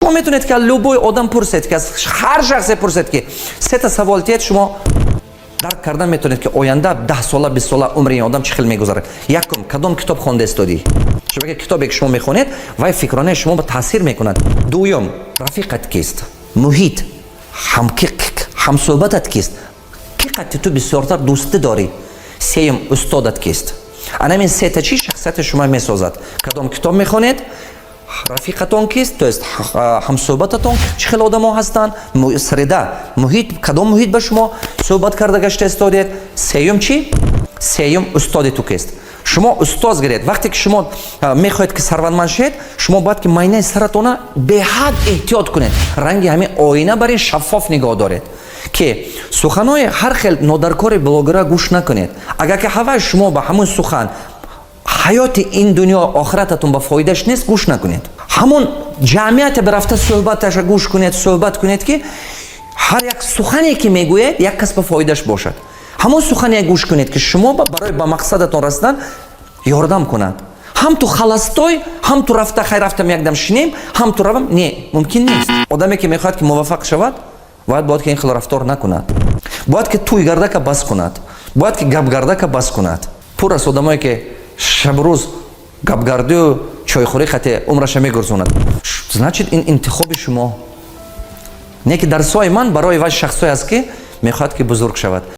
Шумо метавонед, ки аз любой одам пурсед, ки аз ҳар шахсе пурсед, ки сета савол тиҳед, шумо дарк кардан метавонед, ки оянда 10 сола, 20 сола умри ин одам чӣ хел мегузарад. Якум: кадом китоб хонда истодӣ? Чунки китобе, ки шумо мехонед, вай фикронаи шумо ба таъсир мекунад. Дуюм: рафиқат кист, муҳит, ҳамсӯҳбатат кист, ки қадди ту бисёртар дӯстӣ дорӣ? Сеюм: устодат кист? Анамин сета чӣ шахсияти шумо месозад: кадом китоб мехонед, рафиқатон кист, то есть ҳамсӯҳбататон чӣ хел одамо ҳастанд, среда, муҳит, кадом муҳит ба шумо суҳбат карда гашта истодед. Сеюм чӣ? Сеюм: устоди ту кист? Шумо устоз гиред. Вақте ки шумо мехоҳед, ки сарватманд шавед, шумо бояд, ки майнаи саратона беҳад эҳтиёт кунед, ранги ҳамин оина бар ин шаффоф нигоҳ доред, ки суханои ҳар хел нодаркори блогера гӯш накунед. Агар ки ҳаваи шумо ба ҳамун сухан ҳаёти ин дунё, охирататон ба фоидаш нест, гӯш накунед. Ҳамон ҷамъияте бирафта, суҳбаташа гӯш кунед, суҳбат кунед, ки ҳар як сухане, ки мегӯед, як кас ба фоидаш бошад. Ҳамон сухане гӯш кунед, ки шумо барои ба мақсадатон расидан ёрдам кунад. Ҳам ту холостой, ҳам ту рафта, хай, рафтам, якдам шинем, ҳам ту равам, не, мумкин нест. Одаме, ки мехоҳад, ки муваффақ шавад, бояд ки ин хел рафтор накунад, бояд ки тӯйгардака бас кунад, бояд ки гапгардака бас кунад. Пур аст одамое, ки шабрӯз гапгардию чойхӯрӣ хате умраша мегурзонад. Значит, ин интихоби шумо. Не ки дарсҳои ман барои вай шахсое аст, ки мехоҳад, ки бузург шавад.